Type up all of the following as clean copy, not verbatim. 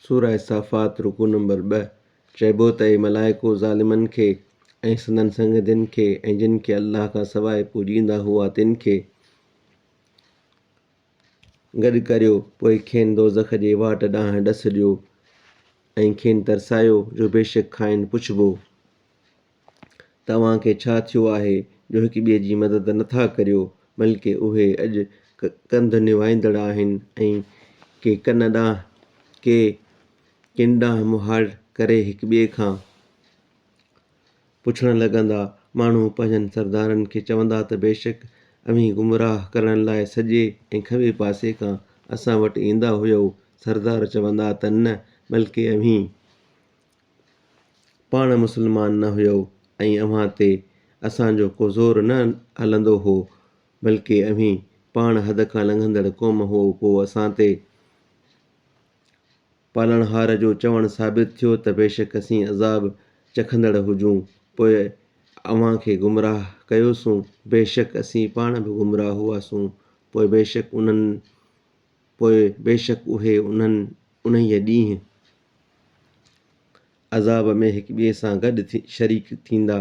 سوره صافات رڪوع نمبر 2، چئبو ته اي ملائڪو! ظالمن کي ۽ سندن سنگتين کي ۽ جن کي الله کان سواء پوڄيندا هئا تن کي، گڏ ڪريو، پوء کين دوزخ جي واٽ ڏانهن ڏس ڏيو ۽ کين ترسايو جو بيشڪ کانئن پڇبو ته اوهان کي ڇا ٿيو آهي جو هڪ ٻئي جي مدد نه ٿا ڪريو بلڪه اهي اڄ ڪنڌ نوائيندڙ آهن ۽ ڪي ڪن ڏانهن ڪي ڪن ڏانهن مهاڙ ڪري هڪ ٻئي کان پڇڻ لڳندا. ماڻهو پنهنجن سردارن کي چوندا ته بيشڪ اوهين گمراهه ڪرڻ لاء سڄي ۽ کٻي پاسي کان اسان وٽ ايندا هيؤ. سردار چوندا ته نه بلڪه اوهين پاڻ مسلمان نه هيؤ ۽ اوهان تي اسان جو ڪو زور نه هلندو هو بلڪه اوهين پاڻ حد کان لنگهندڙ قوم هئو پوء اسان تي پالڻهار جو چوڻ ثابت ٿيو ته بيشڪ اسين عذاب چکندڙ هجون، پوء اوهان کي گمراهه ڪيوسون، بيشڪ اسين پاڻ به گمراهه هئاسون، پوء بيشڪ انهن پوء بيشڪ اهي انهن انهيء ڏينهن عذاب ۾ هڪ ٻئي سان گڏ شريڪ ٿيندا.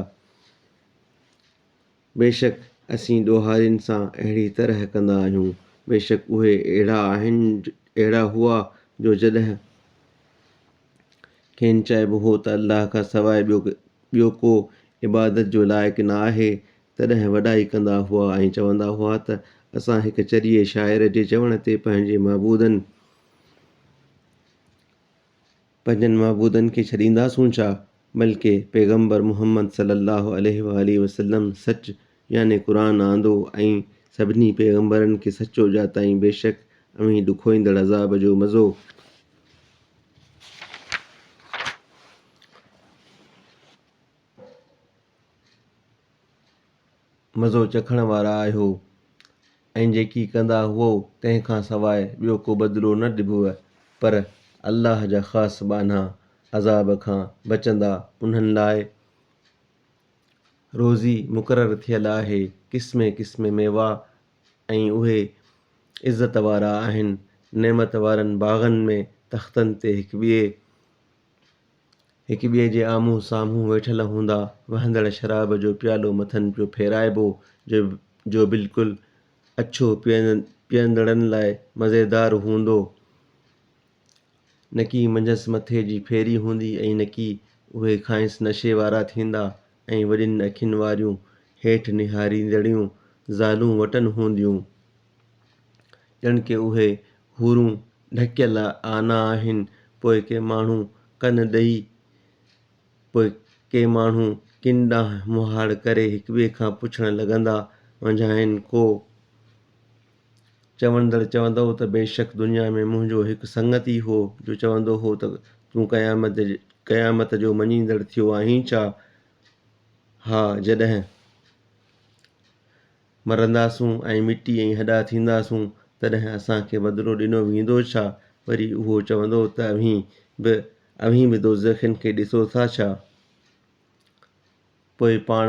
بيشڪ اسين ڏوهارين سان اهڙي طرح ڪندا آهيون. بيشڪ اهي اهڙا آهن اهڙا هئا جو جڏهن کين چئبو هو ته الله کان سواء ٻيو ٻيو ڪو عبادت جو لائق نه آهي تڏهن وڏائي ڪندا هئا ۽ چوندا هئا ته اسان هڪ چريي شاعر جي چوڻ تي پنهنجي معبودن پنهنجن معبودن کي ڇڏينداسون ڇا؟ بلڪه پيغمبر محمد صلي الله عليه واٰله وسلم سچ يعني قرآن آندو ۽ سڀني پيغمبرن کي سچو ڄاتائين بيشڪ اوهين ڏکوئيندڙ عذاب جو مزو مزو چکڻ وارا آهيو ۽ جيڪي ڪندا هئو تنهن کان سواء ٻيو ڪو بدلو نه ڏبوء پر الله جا خاص ٻانها عذاب کان بچندا انهن لاء روزي مقرر ٿيل آهي قسمين قسمين ميوا ۽ اهي عزت وارا آهن نعمت وارن باغن ۾ تختن تي هڪ ٻئي هڪ ٻئي جي آمهون سامهون ويٺل هوندا، وهندڙ شراب جو پيالو مٿن پيو ڦيرائبو، جو بلڪل اڇو پيئندڙن لاء مزيدار هوندو. نڪي منجهس مٿي جي ڦيري هوندي ۽ نڪي اهي کانئس نشي وارا ٿيندا ۽ وڏين اکين واريون هيٺ نهاريندڙيون زالون وٽن هونديون. ڄڻ ڪي اهي حورون ڍڪيل آنا آهن، پوء ڪي ماڻهو ڪن ڏئي، پوء ڪي ماڻهو ڪن ڏانهن مهاڙ ڪري هڪٻئي کان پڇڻ لڳندا، منجهانئن ڪو چوندڙ چوندو ته بيشڪ دنيا ۾ منهنجو هڪ سنگتي هو جو چوندو هو ته تون قيامت قيامت جو مڃيندڙ ٿيو آهين ڇا؟ ها جڏهن. مرنداسون ۽ مٽي ۽ هڏا ٿينداسون، تڏهن اسان کي بدلو ڏنو ويندو ڇا؟ وري اهو چوندو ته اوهين به اوهين به دوزخين کي ڏسو ٿا ڇا؟ پوء پاڻ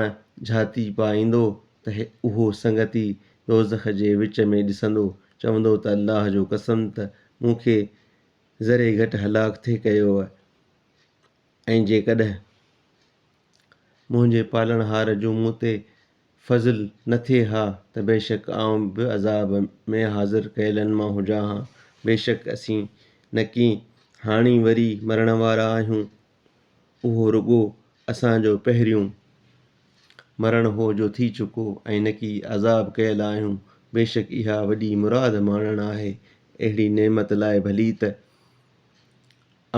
جهاتي پائيندو ته اهو سنگتي دوزخ جي وچ ۾ ڏسندو، چوندو ته الله جو قسم ته مون کي ذري گهٽ هلاڪ ٿي ڪيوء ۽ جيڪڏهن منهنجي پالڻهار جو مون تي فضل نه ٿئي ها ته بيشڪ آئون به عذاب ۾ حاضر ڪيلن مان هجان ها. بيشڪ اسين نڪي هاڻي وري مرڻ وارا آهيون. اهو رڳو اسان جو پهريون مرڻ هو جو ٿي چڪو ۽ نڪي عذاب ڪيل آهيون. بيشڪ اها وڏي مراد ماڻڻ آهي. اهڙي نعمت لاء ڀلي ته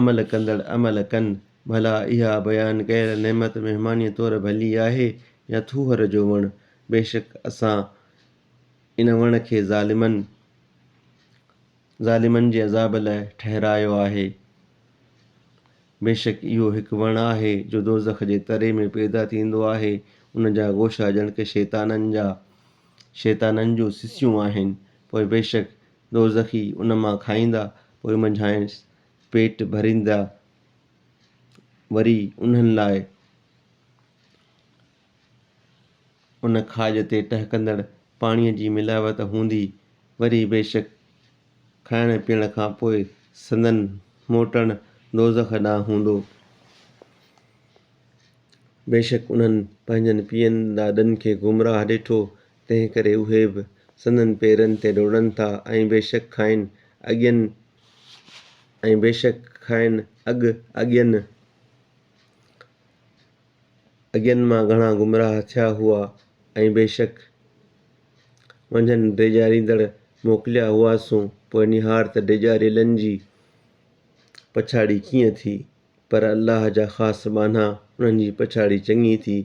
عمل ڪندڙ عمل ڪن. ڀلا اها بيان ڪيل نعمت مهمانيء طور ڀلي آهي يا ٿوهر جو وڻ؟ بيشڪ اسان ان وڻ کي ظالمن ظالمن جي عذاب لاء ٺهرايو آهي. بيشڪ اهو هڪ وڻ آهي جو دوزخ جي تري ۾ پيدا ٿيندو آهي. ان جا گوشا ڄڻڪ شيطانن جا شيطانن جون سسيون آهن. پوء بيشڪ دوزخي ان مان کائيندا، پوء منجهانئس پيٽ ڀريندا، وري انهن لاء ان کاڄ تي ٽهڪندڙ پاڻيء جي ملاوت هوندي، وري بيشڪ کائڻ پيئڻ کان پوء سندن. موٽڻ دوزخ ڏانهن هوندو. بيشڪ انهن پنهنجن پيئن ڏاڏن کي گمراهه ڏٺو، تنهنڪري اهي به سندن پيرن تي ڊوڙن ٿا ۽ بيشڪ کانئن اڳين ۽ بيشڪ کانئن اڳ اڳين اڳين مان گهڻا گمراهه ٿيا هئا ۽ بيشڪ منجهن ڊيڄاريندڙ موڪليا هئاسون، پوء نهار ته ڊيڄاريلن جي پڇاڙي ڪيئن ٿي؟ پر الله جا خاص ٻانها انهن جي پڇاڙي چڱي ٿي.